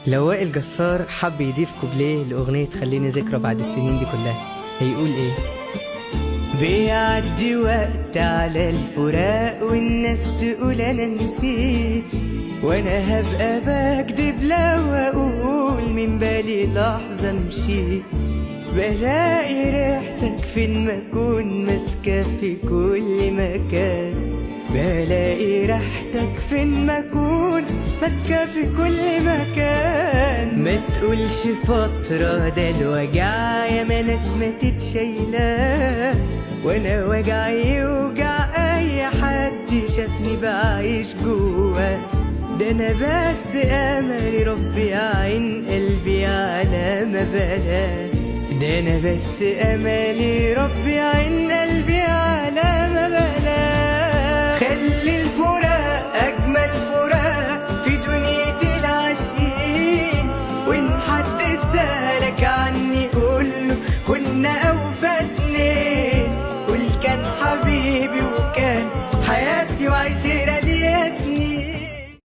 لو وائل جسار حب يضيف كوبليه لأغنية خليني ذكرى بعد السنين دي كلها هيقول ايه؟ بيعدي وقت على الفراق والناس تقول انا نسيت، وانا هبقى بكدب لو اقول من بالي لحظة مشيت. بلاقي ريحتك فين ما اكون ماسكة في كل مكان، بلاقي ريحتك فين ما اكون ماسكة في كل مكان. ما تقولش فترة ده الوجع يا ما ناس ماتت شايلاه، وانا وجعي يوجع اي حد شافني بعيش جواه. ده انا بس املي ربي يعين قلبي على ما بلاه، ده انا بس املي ربي يعين قلبي على ما بلاه. خلي الفراق اجمل فراق في دنيا العاشقين، وان حد سالك عني قوله كنا